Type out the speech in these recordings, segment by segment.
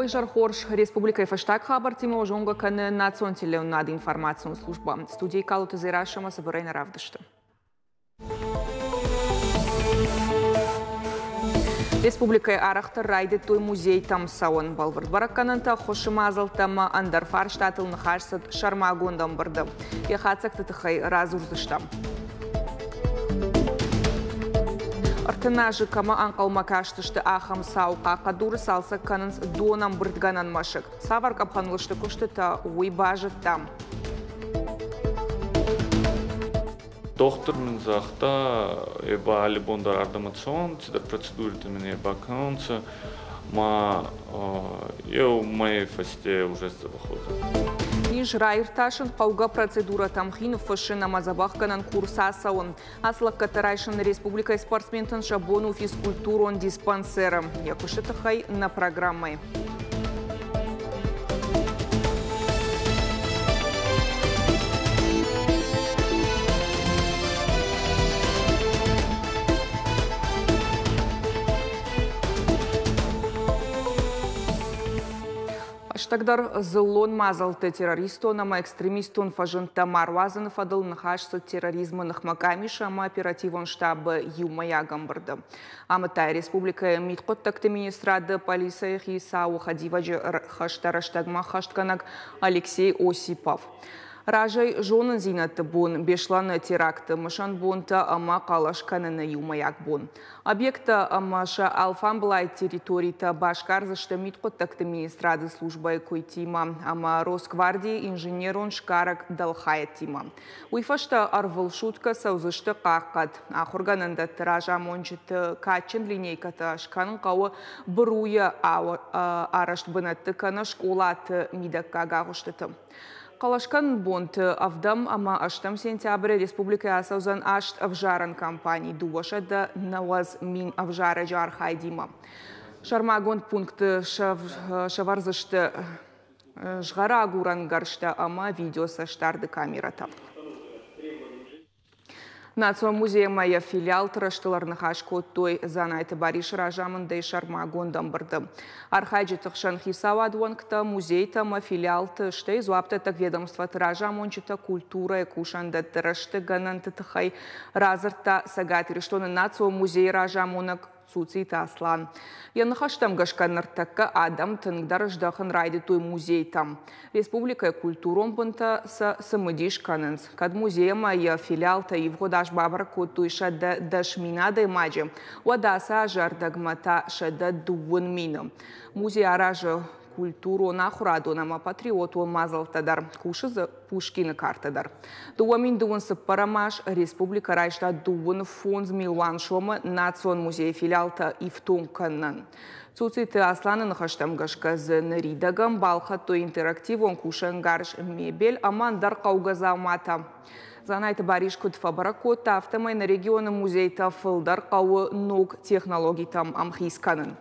Уый зӕрхорз республикӕйы фӕстаг хабӕрттимӕ зонгӕ кӕны национ телеуынынады информацион службӕ. Студийы Калоты Дзерассӕмӕ цыбырӕй нӕ равдысты. Республикӕйы арӕхдӕр райдыдтой музейтӕм цӕуын. Бӕлвырд бӕрӕггӕнӕнтӕ, ӕххуысы мадзӕлттӕ ӕмӕ ӕндӕр фарстатыл ныхас цыд сӕрмагонд ӕмбырды. Йӕ хатдзӕгты тыххӕй радзурдзыстӕм. 30 азы кӕмӕ ӕнхъӕлмӕ кастысты, ахӕм цау Хъахъхъӕдуры цалцӕг кӕнынц донӕмбырдгӕнӕн мӕсыг. Цавӕр къӕпхӕныл сты куыстытӕ, уый базыдтам. Дохтыр мын загъта, е ба алли бон дӕр ардӕмӕ цӕун, цидӕр процедуритӕ мин е бакӕнунцӕ, ма еу мӕйи фӕсте уже сдзӕбӕх уодзӕн. Низ раиртасын хъӕугӕ процедурӕтӕм хи ныффыссын ӕмӕ дзӕбӕхгӕнӕн курс ацӕуын. Ацы лӕггӕдтӕ райсын республикӕйы спортсментӕн сӕ бон у физкультурон диспансеры. Йӕ куысты тыххӕй нӕ программӕйы. Хӕстӕгдӕр дзыллон мадзӕлтты террористон ӕмӕ экстремистон фӕзындтӕ ма руадзыны фӕдыл ныхас цыд терроризмы ныхмӕ къамисы ӕмӕ оперативон штабы иумӕйаг ӕмбырды. Амыдта республикӕйы мидхъуыддӕгты министрады полицӕйы хицауы хӕдивӕджы хӕстӕ рӕстӕгмӕ ӕххӕстгӕнӕг Алексей Осипов. Разӕй зонындзинӕдты бон, Беслӕны теракты мысӕн бонтӕ ӕмӕ хъӕлӕс кӕныны иумӕйаг бон. Объекттӕ ӕмӕ сӕ алфамблай территоритӕ басгардзысты мидхъуыддӕгты министрады службӕйы куыйтимӕ ӕмӕ Росгвардийы инженерон сгарӕг дӕлхайӕдтимӕ. Уый фӕстӕ ӕрвылсуткӕ цӕудзысты хъахъхъӕд. Ахуыргӕнӕндӕтты разамонджыты кадджын линейкӕтӕ скӕнын хъӕуы быруйӕ арӕзт бынӕтты кӕнӕ скъолаты мидӕггаг агъуыстыты. Хъӕлӕскӕнын бонты ӕвдӕм ӕмӕ ӕстӕм сентябры республикӕйы ацӕудзӕн аст ӕвзарӕн кампани 290 000 ӕвзарӕджы архайдимӕ. Сӕрмагонд пункты сӕвӕрдзысты згъӕрагурӕн гӕрзтӕ ӕмӕ видеоцӕстдарды камерӕтӕ. Национ музеймӕ йӕ филиалты рӕзтыл ӕрныхас кодтой Дзанайты Барисы разамындӕй сӕрмагонд ӕмбырды. Архайджыты хсӕн хицауад уӕнгтӕ, музейтӕ ӕмӕ филиалты, стӕй дзуапдӕттӕг ведомствоты разамонджытӕ культурӕйы кусӕндӕтты рӕзты гӕнӕнты тыххӕй радзырдта Цӕгат Ирыстоны национ музейы разамонӕг Цуциты Аслан. Йӕ ныхӕстӕм гӕсгӕ ныртӕккӕ адӕм тынгдӕр здӕхын райдыдтой музейтӕм. Республикӕйы культурон бынтӕ сӕ цымыдис кӕнынц. Кӕд музей ӕмӕ йӕ филиалтӕ ивгъуыд аз бабӕрӕг кодтой 110 000 адӕймаджы, уӕд ацы азы ӕрдӕгмӕ та 120 000. Музей аразы культурон, ахуырадон ӕмӕ патриотон мадзӕлттӕ дӕр. Кусы дзы Пушкины картӕ дӕр. 2024 аз республикӕ райста 25 милуан сомы Национ музейы филиалтӕ ифтонг кӕнынӕн. Цуциты Асланы ныхӕстӕм гӕсгӕ дзы ныридӕгӕн балхӕдтой интерактивон кусӕнгарз, мебель ӕмӕ ӕндӕр хъӕугӕ дзауматӕ. Дзанайты Барис куыд фӕбӕрӕг кодта, афтӕмӕй нӕ регионы музейтӕ фылдӕр хъӕуы ног технологитӕм ӕмхиц кӕнын.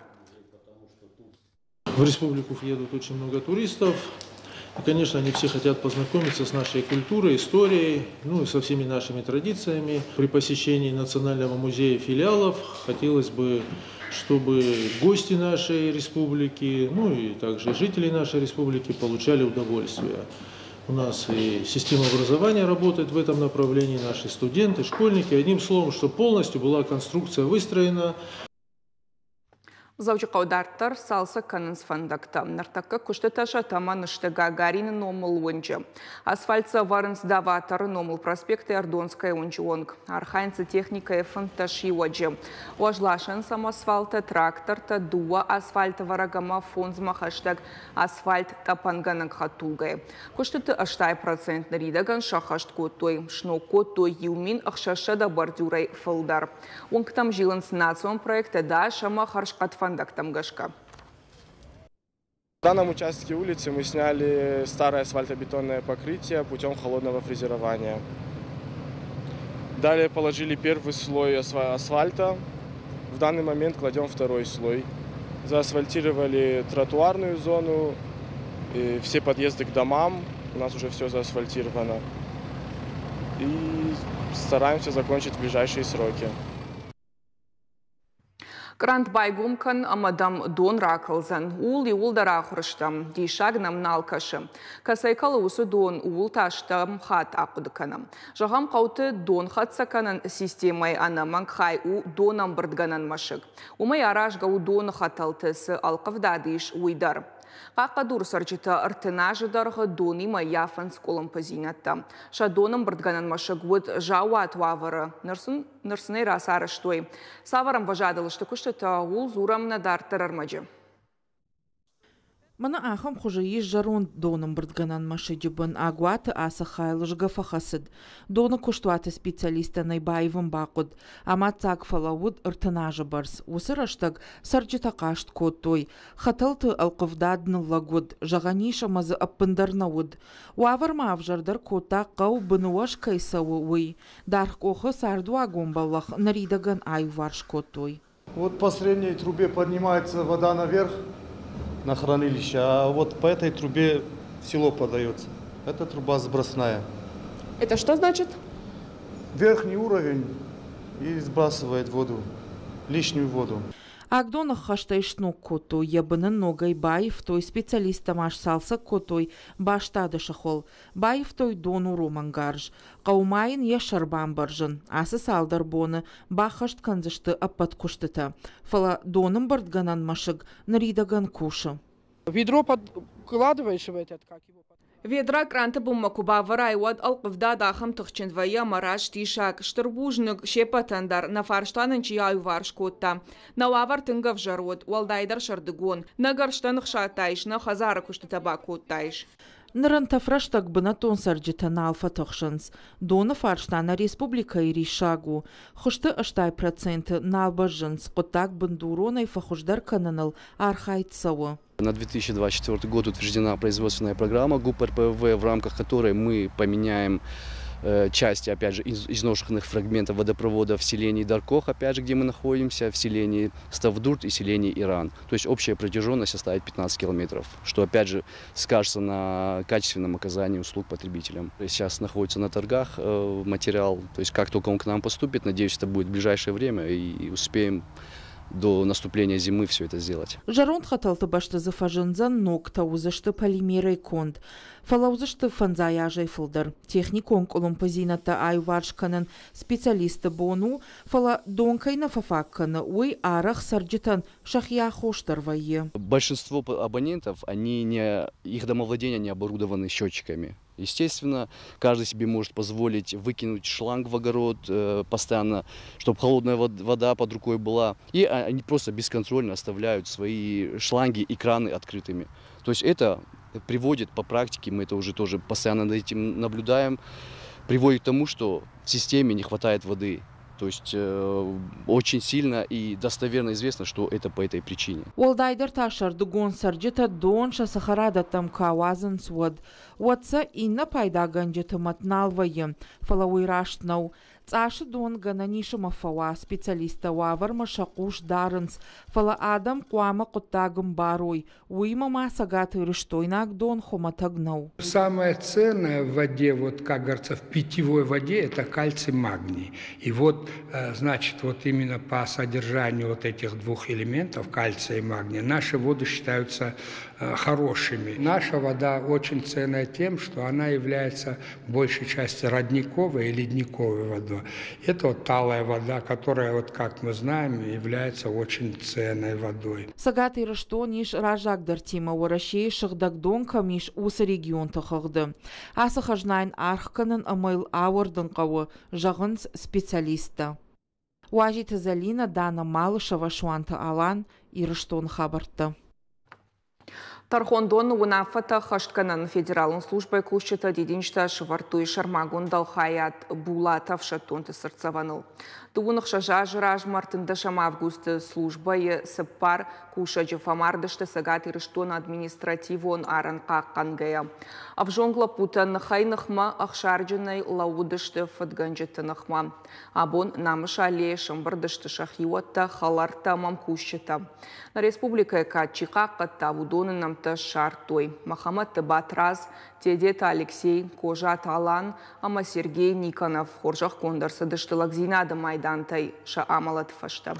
В республику едут очень много туристов. И, конечно, они все хотят познакомиться с нашей культурой, историей, ну и со всеми нашими традициями. При посещении Национального музея филиалов хотелось бы, чтобы гости нашей республики, ну и также жители нашей республики получали удовольствие. У нас и система образования работает в этом направлении, наши студенты, школьники. Одним словом, чтобы полностью была конструкция выстроена. Дзӕуджыхъӕуы дарддӕр цалцӕг кӕнынц фӕндӕгтӕ. Ныртӕккӕ куыстытӕ сӕ тӕмӕны сты Гагарины номыл уынджы. Асфальт сӕвӕрынц Даваторы номыл проспекты Ӕрдонскӕйы уынджы онг. Архайынц дзы техникӕйы 15 иуӕджы. Уӕзласӕн самосвалтӕ, трактортӕ, дыууӕ асфальтӕвӕрӕг ӕмӕ фондзмӕ хӕстӕг асфальт тъӕпӕнгӕнӕг хӕдтулгӕйы. Куыстыты 80% ныридӕгӕн сӕххӕст кодтой. Сног кодтой 1600 бордюрӕй фылдӕр. Уынгтӕм зилынц национ проекттӕ дӕс ӕмӕ хӕрзхъӕд фӕндӕгтӕм гӕсгӕ. В данном участке улицы мы сняли старое асфальтобетонное покрытие путем холодного фрезерования. Далее положили первый слой асфальта. В данный момент кладем второй слой. Заасфальтировали тротуарную зону, и все подъезды к домам. У нас уже все заасфальтировано. И стараемся закончить в ближайшие сроки. Кърант байгом кӕн ӕмӕ дӕм дон ракӕлдзӕн. Ууыл иууылдӕр ахуыр стӕм. Диссаг нӕм нал кӕсы. Кӕцӕй кӕлы уыцы дон, ууыл та стӕм хатт ахъуыды кӕнӕм. Зӕгъӕм, хъӕуты дон хӕццӕ кӕнӕн системӕйы ӕнӕмӕнг хай у донӕмбырдгӕнӕн мӕсыг. Уымӕй аразгӕ у доны хӕтӕлты цы ӕлхъывдад ис, уый дӕр. Хъахъхъӕдуры цӕрджытӕ 30 азы дӕргъы донимӕ ййафынц къуылымпыдзинӕдтӕ. Сӕ донӕмбырдгӕнӕн мӕсыг уыд заууат уавӕры, ныр сын ӕй рацарӕзтой. Цавӕр ӕмвӕзадыл сты куыстытӕ, ууыл дзурӕм нӕ дарддӕр ӕрмӕджы. Мӕнӕ ахӕм хуызы ис зӕронд донӕмбырдгӕнӕн мӕсыджы бын Агуаты ацы хайыл згӕ фӕхӕцыд. Доны куыстуаты специалисттӕн ӕй баивын бахъуыд. Амаддзаг фӕлӕууыд 30 азы бӕрц. Уыцы рӕстӕг цӕрджытӕ хъаст кодтой. Хӕтӕлты ӕлхъывдад ныллӕг уыд, зӕгъӕн ис ӕмӕ дзы ӕппындӕр нӕ уыд. Уавӕр ма ӕвзӕрдӕр кодта хъӕу быныуӕз кӕй цӕуы, уый. Даргъ-Къохы цардуагон бӕллӕх ныридӕгӕн аиуварс кодтой. Вот по средней трубе поднимается вода наверх, на хранилище, а вот по этой трубе в село подается. Эта труба сбросная. Это что значит? Верхний уровень и сбрасывает воду, лишнюю воду. Агдон ӕххӕстӕй сног кодтой, йӕ быны ногӕй баивтой, специалисттӕ ма сцалцӕг кодтой бастады сыхыл, баивтой донуромӕн гарз. Хъӕумӕ йын йӕ сӕр бамбӕрзын. Ацы цалдӕр боны баххӕст кӕндзысты ӕппӕт куыстытӕ. Фӕлӕ донӕмбырдгӕнӕн мӕсыг ныридӕгӕн кусы. Ведро подкладываешь в этот, как его... Ведра къранты бынмӕ куы бавӕрай, уӕд ӕлхъывдад ахӕм тыхджын вӕййы ӕмӕ раст исӕг. Стыр бузныг се ппӕтӕн дӕр, нӕ фарста нын чи аиуварс кодта. Нӕ уавӕр тынг ӕвзӕр уыд, уӕлдайдӕр сӕрдыгон. Нӕ гӕрзтӕ ныхсадтаис, нӕ хӕдзары куыстытӕ бакодтаис. Ныр ӕнтӕф рӕстӕг бынӕттон цӕрджытӕ нал фӕтыхсынц. Доны фарста нӕ республикӕйы риссаг у. Хуызты 80% нал бӕззынц, хъуыддаг бындуронӕй фӕхуыздӕр кӕныныл архайд цӕуы. На 2024 год утверждена производственная программа ГУП РПВ, в рамках которой мы поменяем части, опять же, изношенных фрагментов водопровода в селении Даркох, опять же, где мы находимся, в селении Ставдурт и селении Иран. То есть общая протяженность составит 15 километров, что, опять же, скажется на качественном оказании услуг потребителям. Сейчас находится на торгах материал, то есть как только он к нам поступит, надеюсь, это будет в ближайшее время и успеем до наступления зимы все это сделать. Зӕронд хӕтӕлты бӕсты дзы фӕзындзӕн ногтӕ, уыдзысты полимерӕй конд. Фӕлӕ уыдзысты 500 азӕй фылдӕр. Техникон къуылымпыдзинӕдтӕ аиуварс кӕнын специалистты бон у, фӕлӕ дон кӕй нӕ фӕфаг кӕны, уый арӕх цӕрджытӕн сӕхи аххос дӕр вӕййы. Большинство абонентов, они не, их домовладения не оборудованы счетчиками. Естественно, каждый себе может позволить выкинуть шланг в огород постоянно, чтобы холодная вода под рукой была. И они просто бесконтрольно оставляют свои шланги и краны открытыми. То есть это приводит по практике, мы это уже тоже постоянно над этим наблюдаем, приводит к тому, что в системе не хватает воды. То есть очень сильно и достоверно известно, что это по этой причине. Уӕлдайдӕр та сӕрдыгон цӕрджытӕ дон сӕ цӕхӕрадӕттӕм куы ауадзынц, уӕд. Уӕд сӕ иннӕ пайдагӕнджыты мӕт нал вӕййы, фӕлӕ уый раст нӕу. Цъасы дон гӕнӕн ис ӕмӕ фӕуа, специалисттӕ уавӕрмӕ сӕ хъус дарынц, фӕлӕ адӕм хъуамӕ хъуыддаг ӕмбарой. Уыимӕ ма цӕгатирыстойнаг дон хуымӕтӕг нӕу. Самое ценное в воде, вот как говорится, в питьевой воде, это кальций, магний. И вот, значит, вот именно по содержанию вот этих двух элементов, кальция и магния, наши воды считаются хорошими. Наша вода очень ценная тем, что она является в большей части родниковой и ледниковой водой. Это вот талая вода, которая, вот как мы знаем, является очень ценной водой. Цӕгат Ирыстон ис раззагдӕртимӕ Уӕрӕсейы сыгъдӕг дон кӕм ис, уыцы регионты хыгъды. Ацы хӕзнайӕн аргъ кӕнын ӕмӕ йыл ауӕрдын хъӕуы, зӕгъынц специалисттӕ. Уазиты Зӕлинӕ, Дана Малышева, Суанты Алан, Ирыстоны хабӕрттӕ. Тӕрхондоны уынаффӕтӕ ӕххӕстгӕнӕн федералон службӕйы кусджытӕ дидинджытӕ сӕвӕрдтой сӕрмагонд дӕлхайад Булаты ӕфсӕддонты цыртдзӕвӕныл. 26 азы размӕ 13 августы службӕйы 4 кусӕджы фӕмард сты Цӕгат Ирыстоны административон арӕн хъахъхъӕнгӕйӕ. Ӕвзонг лӕппутӕ ныхӕй-ныхмӕ ӕхсарджынӕй лӕууыдысты фыдгӕнджыты ныхмӕ. Абон Намысы аллейы сӕмбырд сты сӕ хиуӕттӕ, хӕлӕрттӕ ӕмӕ ӕмкусджытӕ. Нӕ республикӕйы кад чи хъахъхъӕдта, уыдоны нӕмттӕ ссардтой Мӕхӕмӕтты Батрадз, Тедеты Алексей, Козаты Алан ӕмӕ Сергей Никонов хорзӕхгонд ӕрцыдысты лӕгдзинады майдантӕй сӕ амӕлӕты фӕстӕ.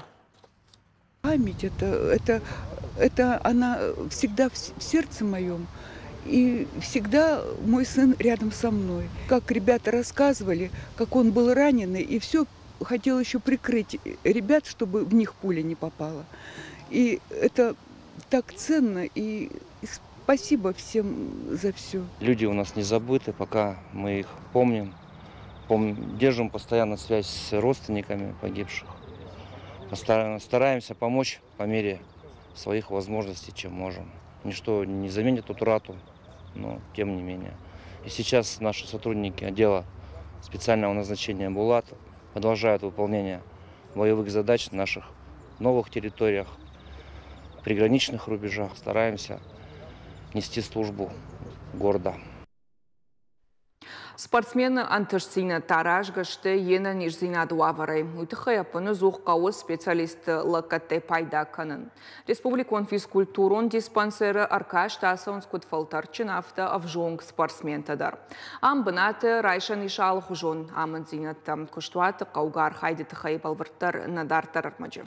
Память это она всегда в сердце моем. И всегда мой сын рядом со мной. Как ребята рассказывали, как он был раненый, и все хотел еще прикрыть ребят, чтобы в них пуля не попала. И это так ценно, и спасибо всем за все. Люди у нас не забыты, пока мы их помним. Держим постоянно связь с родственниками погибших. Стараемся помочь по мере своих возможностей, чем можем. Ничто не заменит утрату, но тем не менее. И сейчас наши сотрудники отдела специального назначения «Булат» продолжают выполнение боевых задач на наших новых территориях, приграничных рубежах. Стараемся нести службу гордо. Спортсмены ӕнтыстдзинӕдтӕ аразгӕ сты йе нӕниздзинады уавӕрӕй. Уый тыххӕй ӕппынӕдзух хъӕуы специалистты лӕггӕдтӕй пайда кӕнын. Республикон физкультурон диспансеры ӕркаст ацӕуынц куыд фӕлтӕрдджын, афтӕ ӕвзонг спортсментӕ дӕр. Ам бынаты райсӕн ис алыхуызон амынддзинӕдтӕ. Куыстуаты хъӕугӕ архайды тыххӕй бӕлвырддӕр нӕ дарддӕр ӕрмӕджы.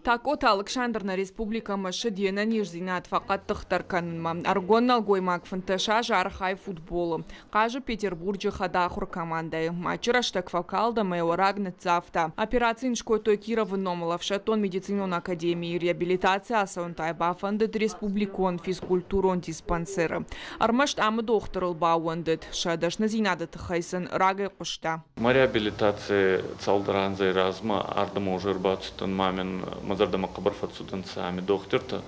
Такъоты Алыксандр нӕ республикӕмӕ ссыд йе нӕниздзинад фӕхъӕддыхдӕр кӕнынмӕ. Ӕрыгон нӕлгоймаг 15 азы архайы футболы. Хъазы Петербурджы хӕдахуыр командӕйы. Матчы рӕстӕг фӕкалд ӕмӕ йӕ уӕраг ныццавта. Операци йын скодтой Кировы номыл ӕфсӕддон медицинон академийы. Реабилитаци ацӕуын та йӕ бафӕндыд республикон физкультурон диспансеры. Ӕрмӕст амы дохтырыл баууӕндыд. Сӕ дӕсныдзинады тыххӕй сын рагӕй хъуыста. Мӕ реабилитаци цалдӕр анзей размӕ ардӕмӕ уже ӕрбацудтӕн, ма мин мӕ зӕрдӕмӕ хъӕбӕр фӕццудӕнцӕ ами дохтиртӕ,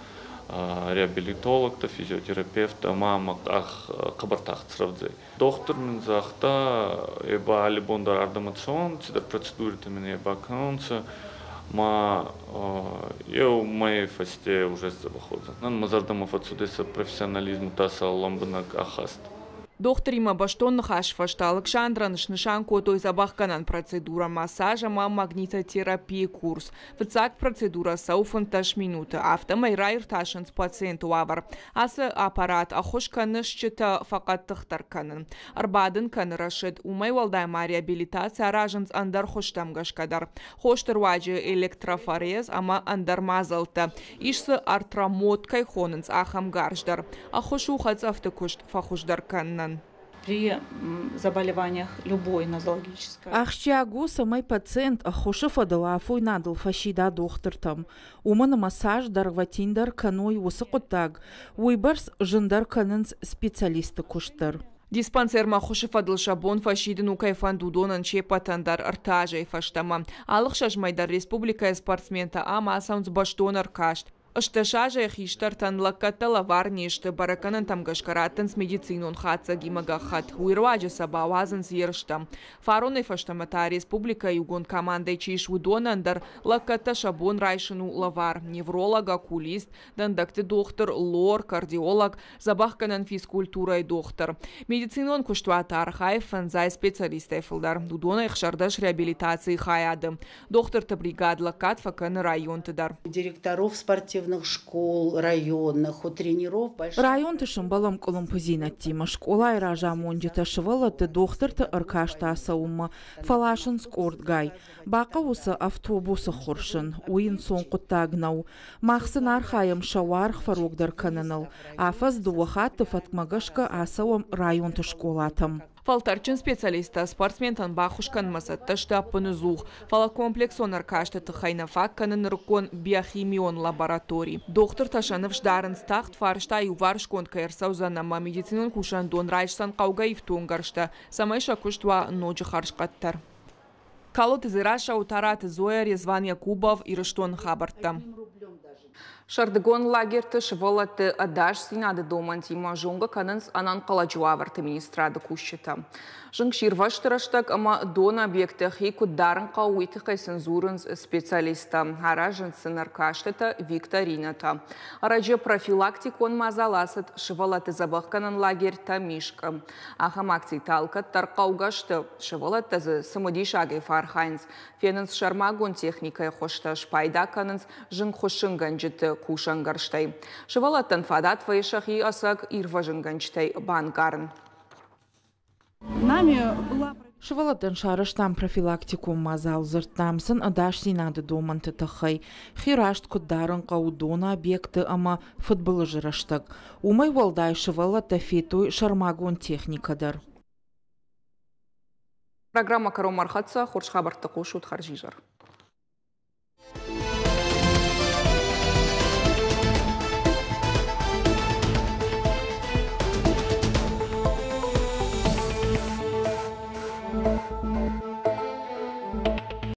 реабилитологтӕ, физиотерапевттӕ ӕма мӕ къах хъӕбӕр тагъд срӕвдзӕй. Дохтир мин загъта, е ба алли бон дӕр ардӕмӕ цӕун, цидӕр процедуритӕ мин е бакӕнунцӕ, ма еу мӕйи фӕсте уже сдзӕбӕх уодзӕнӕн. Мӕ зӕрдӕмӕ фӕццудӕй сӕ профессионализм, удта сӕ лӕмбунӕг ахаст. Дохтыримӕ бӕстон ныхасы фӕстӕ Алыксандрӕн снысан кодтой дзӕбӕхгӕнӕн процедурӕ, массаж ӕмӕ магнитотерапийы курс. Фыццаг процедурӕ цӕуы 15 минуты, афтӕмӕй раиртасынц пациенты уавӕр. Ацы аппарат ӕххуыс кӕны стджытӕ фӕхъӕддыхдӕр кӕнын, ӕрбадын кӕны рӕсыд. Уымӕй уӕлдай ма реабилитаци аразынц ӕндӕр хуызтӕм гӕсгӕ дӕр. Хосты руаджы электрофорез ӕмӕ ӕндӕр мадзӕлттӕ. Ис дзы артромод кӕй хонынц, ахӕм гарз дӕр. Ӕххуыс у хӕцъӕфты куыст фӕхуыздӕр кӕнынӕн. При заболеваниях любой нозологической. Ахсджиаг у, цӕмӕй пациент ӕххуысы фӕдыл афойнадыл фӕсида дохтыртӕм. Уымӕн ӕмӕ цас дӕргъвӕтиндӕр кӕной уыцы хъуыддаг, уыйбӕрц зындӕр кӕнынц специалистты куыст дӕр. Диспансермӕ ӕххуысы фӕдыл сӕ бон фӕсидын у кӕй фӕнды, уыдонӕн се ппӕтӕн дӕр 3 азӕй фӕстӕмӕ. Алы 6 мӕй дӕр республикӕйы спортсментӕ ам ацӕуынц бӕстон ӕркаст. 18 азӕй хистӕртӕн лӕггӕдтӕ лӕвар не сты, бӕрӕггӕнӕнтӕм гӕсгӕ раттынц медицинон хатдзӕгимӕ гӕххӕтт. Уый руаджы сӕ бауадзынц ерыстӕм. Фаронӕй фӕстӕмӕ та республикӕйы иугонд командӕйы чи ис, уыдонӕн дӕр лӕггӕдтӕ сӕ бон райсын у лӕвар. Невролог, окулист, дӕндӕгты дохтыр, лор, кардиолог, дзӕбӕхгӕнӕн физкультурӕйы дохтыр. Медицинон куыстуаты архайы 50 специалистӕй фылдӕр. Уыдонӕй 16 реабилитацийы хайады. Дохтырты бригад лӕггад фӕкӕны районты дӕр. Директоров спортивных школ районных, у тренеров большая. Районты сӕмбӕлӕм къуылымпыдзинӕдтимӕ. Скъолайы разамонджытӕ сывӕллӕтты дохтырты ӕркаст ацӕуынмӕ фӕласынц къордгай. Бахъӕуы сӕ автобусы ххуырсын. Уый ӕнцон хъуыддаг нӕу. Мах сын архайӕм сӕ уаргъ фӕрогдӕр кӕныныл. Афӕдз 2 хатты фӕткмӕ гӕсгӕ ацӕуӕм районты скъолатӕм. Фӕлтӕрдджын специалисттӕ спортсментӕн баххуыс кӕнынмӕ цӕттӕ сты ӕппынӕдзух, фӕлӕ комплексон ӕркасты тыххӕй нӕ фаг кӕны нырыккон биохимион лаборатори. Дохтыртӕ сӕ ныфс дарынц, тагъд фарста иуварсгонд кӕй ӕрцӕудзӕн ӕмӕ медицинон кусӕндон райсдзӕн хъӕугӕ ифтонггӕрзтӕ, цӕмӕй сӕ куыст уа ноджы хӕрзхъӕддӕр. Калоты Дзерассӕ, Утараты Зоя, Резван Якубов, Ирыстоны хабӕрттӕ. Сӕрдыгон лагерты сывӕллӕтты ӕдасдзинады домӕнтимӕ зонгӕ кӕнынц ӕнӕнхъӕлӕджы уавӕрты министрады кусджытӕ. Зынгсирвӕзты рӕстӕг ӕмӕ доны объекты хи куыд дарын хъӕуы, уый тыххӕй сын дзурынц специалисттӕ. Аразынц сын ӕркастытӕ, викторинӕтӕ. Ӕрӕджы профилактикон мадзал ацыд сывӕллӕтты дзӕбӕхгӕнӕн лагерь Тӕмискъы. Ахӕм акцитӕ алкӕддӕр хъӕугӕ сты. Сывӕллӕттӕ дзы цымыдисагӕй фӕархайынц. Фенынц сӕрмагонд техникӕйы хуызтӕ, спайда кӕнынц зынгхуыссынгӕнджыты кусӕнгӕрзтӕй. Сывӕллӕттӕн фадат вӕййы сӕхи ӕцӕг ирвӕзынгӕнджытӕй банкъарын. Нами была Сывӕллӕттӕн сарӕзтам профилактикон мадзал, дзырдтам сын ӕдасдзинады домӕнты тыххӕй, хи раст куыд дарын хъӕуы доны объекты ӕмӕ фыдбылызы рӕстӕг. Уымӕй уӕлдай сывӕллӕттӕ федтой сӕрмагонд техникӕ дӕр. Программӕ кӕронмӕ ӕрхӕццӕ. Хорз хабӕртты хъусут. Хӕрзизӕр.